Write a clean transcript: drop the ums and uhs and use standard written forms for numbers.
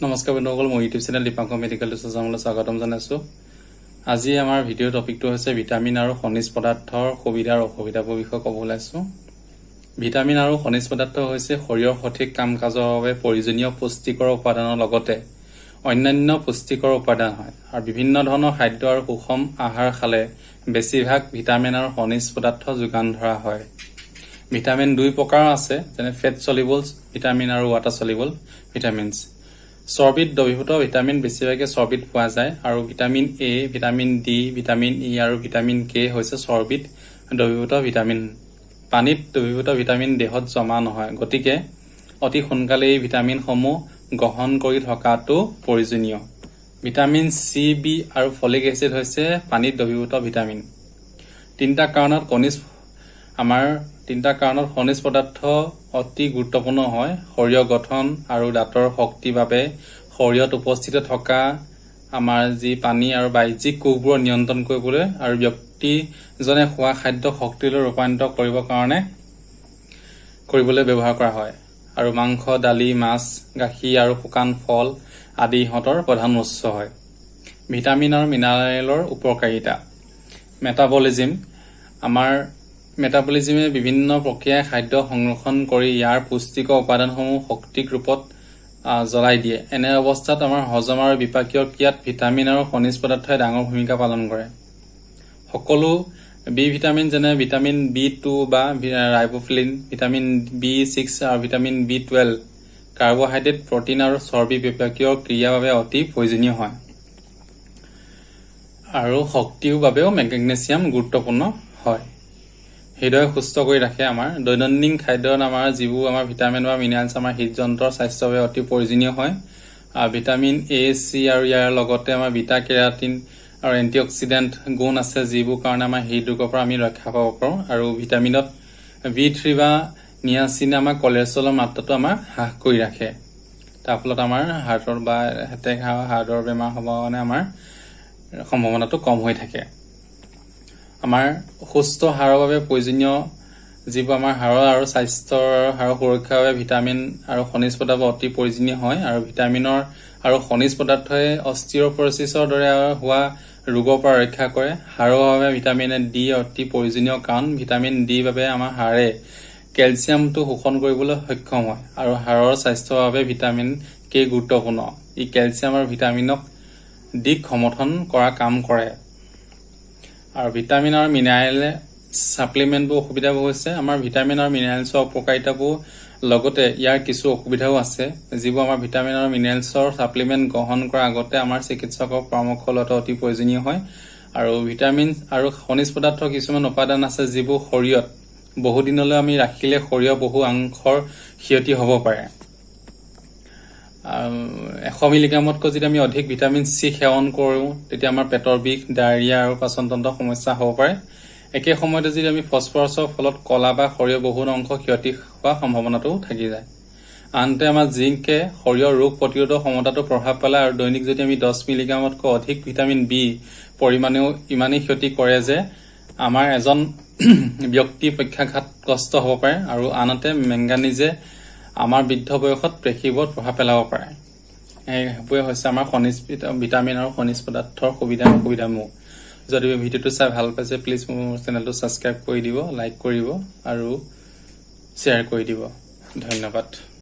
নমস্কাৰ বন্ধুসকল, মোৰ ইউটিউব চেনেল দীপাংক মেডিকেল ডিছকাছনলৈ স্বাগতম জনাইছোঁ। আজি আমাৰ ভিডিঅ' টপিকটো হৈছে ভিটামিন আৰু খনিজ পদাৰ্থৰ সুবিধা আৰু অসুবিধাবোৰ বিষয়ে ক'ব ওলাইছোঁ। ভিটামিন আৰু খনিজ পদাৰ্থ হৈছে শৰীৰৰ সঠিক কাম কাজৰ বাবে প্ৰয়োজনীয় পুষ্টিকৰ উপাদানৰ লগতে অন্যান্য পুষ্টিকৰ উপাদান হয় আৰু বিভিন্ন ধৰণৰ খাদ্য আৰু সুষম আহাৰ খালে বেছিভাগ ভিটামিন আৰু খনিজ পদাৰ্থ যোগান ধৰা হয়। ভিটামিন দুই প্ৰকাৰৰ আছে, যেনে ফেট চলিবল ভিটামিন আৰু ৱাটাৰ চলিবল ভিটামিনছ। চৰ্বিত দ্ৰৱীভূত ভিটামিন বেছিভাগে চৰ্বিত পোৱা যায় আৰু vitamin A, vitamin D, vitamin E আৰু ভিটামিন কে হৈছে চৰ্বিত দ্ৰৱীভূত ভিটামিন। পানীত দ্ৰৱীভূত ভিটামিন দেহত জমা নহয়, গতিকে অতি সোনকালে এই ভিটামিনসমূহ গ্ৰহণ কৰি থকাটো প্ৰয়োজনীয়। ভিটামিন চি, বি আৰু ফলিক এচিড হৈছে পানীত দ্ৰৱীভূত ভিটামিন। তিনিটা কাৰণত খনিজ পদাৰ্থ অতি গুৰুত্বপূৰ্ণ হয়। শৰীৰৰ গঠন আৰু দাঁতৰ শক্তিৰ বাবে, শৰীৰত উপস্থিত থকা আমাৰ যি পানী আৰু বাহ্যিক কোষবোৰৰ নিয়ন্ত্ৰণ কৰিবলৈ আৰু ব্যক্তিজনে খোৱা খাদ্য শক্তিলৈ ৰূপান্তৰিত কৰিবৰ কাৰণে কৰিবলৈ ব্যৱহাৰ কৰা হয়। আৰু মাংস, দালি, মাছ, গাখীৰ আৰু শুকান ফল আদি ইহঁতৰ প্ৰধান উৎস হয়। ভিটামিন আৰু মিনাৰেলৰ উপকাৰিতা। মেটাবলিজিম। আমাৰ মেটাবলিজিমে বিভিন্ন প্ৰক্ৰিয়াই খাদ্য সংৰক্ষণ কৰি ইয়াৰ পুষ্টিকৰ উপাদানসমূহ শক্তিক ৰূপত জ্বলাই দিয়ে। এনে অৱস্থাত আমাৰ হজম আৰু বিপাকীয় ক্ৰিয়াত ভিটামিন আৰু খনিজ পদাৰ্থই ডাঙৰ ভূমিকা পালন কৰে। সকলো বি ভিটামিন, যেনে ভিটামিন বি 2 বা ৰাইবোফ্লেভিন, ভিটামিন বি 6 আৰু ভিটামিন বি 12 কাৰ্বহাইড্ৰেট, প্ৰটিন আৰু চৰ্বি বিপাকীয় ক্ৰিয়াৰ বাবে অতি প্ৰয়োজনীয় হয়। আৰু শক্তিৰ বাবেও মেগনেছিয়াম গুৰুত্বপূৰ্ণ হয়। হৃদয় সুস্থ কৰি ৰাখে। আমাৰ দৈনন্দিন খাদ্যত আমাৰ যিবোৰ আমাৰ ভিটামিন বা মিনাৰেলছ আমাৰ হৃদযন্ত্ৰৰ স্বাস্থ্যৰ বাবে অতি প্ৰয়োজনীয় হয়। ভিটামিন এ, চি আৰু ইয়াৰ লগতে আমাৰ বিটা কেৰাটিন আৰু এণ্টিঅক্সিডেণ্ট গুণ আছে, যিবোৰ কাৰণে আমাৰ হৃদৰোগৰ পৰা আমি ৰক্ষা পাব পাৰোঁ। আৰু ভিটামিনত বি 3 বা নিয়াচিনে আমাৰ কলেষ্ট্ৰলৰ মাত্ৰাটো আমাৰ হ্ৰাস কৰি ৰাখে। তাৰ ফলত আমাৰ হাৰ্টৰ বা এটেক, হাৰ্টৰ বেমাৰ হ'ব কাৰণে আমাৰ সম্ভাৱনাটো কম হৈ থাকে। আমাৰ সুস্থ হাড়ৰ বাবে প্ৰয়োজনীয় যিবোৰ আমাৰ হাড়ৰ আৰু স্বাস্থ্যৰ হাড়ৰ সুৰক্ষাৰ বাবে ভিটামিন আৰু খনিজ পদাৰ্থ অতি প্ৰয়োজনীয় হয়। আৰু ভিটামিনৰ আৰু খনিজ পদাৰ্থই অষ্টিঅ'পৰচিছৰ দৰে হোৱা ৰোগৰ পৰা ৰক্ষা কৰে। হাড়ৰ বাবে ভিটামিন ডি অতি প্ৰয়োজনীয়, কাৰণ ভিটামিন ডিৰ বাবে আমাৰ হাড়ে কেলছিয়ামটো শোষণ কৰিবলৈ সক্ষম হয়। আৰু হাড়ৰ স্বাস্থ্যৰ বাবে ভিটামিন কে গুৰুত্বপূৰ্ণ। ই কেলছিয়াম আৰু ভিটামিনক ডিক সমৰ্থন কৰা কাম কৰে। আৰু ভিটামিন আৰু মিনাৰেলে ছাপ্লিমেণ্টবোৰ অসুবিধাবোৰ হৈছে, আমাৰ ভিটামিন আৰু মিনাৰেলছৰ উপকাৰিতাবোৰ লগতে ইয়াৰ কিছু অসুবিধাও আছে, যিবোৰ আমাৰ ভিটামিন আৰু মিনাৰেলছৰ ছাপ্লিমেণ্ট গ্ৰহণ কৰাৰ আগতে আমাৰ চিকিৎসকৰ পৰামৰ্শ লোৱাটো অতি প্ৰয়োজনীয় হয়। আৰু ভিটামিন আৰু খনিজ পদাৰ্থ কিছুমান উপাদান আছে, যিবোৰ শৰীৰত বহুদিনলৈ আমি ৰাখিলে শৰীৰৰ বহু অংশৰ ক্ষতি হ'ব পাৰে। 100 মিলিগ্ৰামতকৈ যদি আমি অধিক ভিটামিন চি সেৱন কৰোঁ, তেতিয়া আমাৰ পেটৰ বিষ, ডায়েৰিয়া আৰু পাচনতন্ত্ৰৰ সমস্যা হ'ব পাৰে। একে সময়তে যদি আমি ফচফৰাছৰ ফলত কলা বা শৰীৰৰ বহুত অংশ ক্ষতি হোৱাৰ সম্ভাৱনাটো থাকি যায়। আনহাতে আমাৰ জিংকে শৰীৰৰ ৰোগ প্ৰতিৰোধৰ ক্ষমতাটো প্ৰভাৱ পেলায়। আৰু দৈনিক যদি আমি 10 মিলিগ্ৰামতকৈ অধিক ভিটামিন বি পৰিমাণেও ইমানেই ক্ষতি কৰে যে আমাৰ এজন ব্যক্তি পক্ষাঘাতগ্ৰস্ত হ'ব পাৰে। আৰু আনহাতে মেংগানিজে আমাৰ বৃদ্ধ বয়সত পেশীবোৰত প্ৰভাৱ পেলাব পাৰে। সেইবোৰে হৈছে আমাৰ খনিজ ভিটামিন আৰু খনিজ পদাৰ্থৰ সুবিধা অসুবিধাসমূহ। যদি ভিডিঅ'টো চাই ভাল পাইছে, প্লিজ মোৰ চেনেলটো ছাবস্ক্ৰাইব কৰি দিব, লাইক কৰিব আৰু শ্বেয়াৰ কৰি দিব। ধন্যবাদ।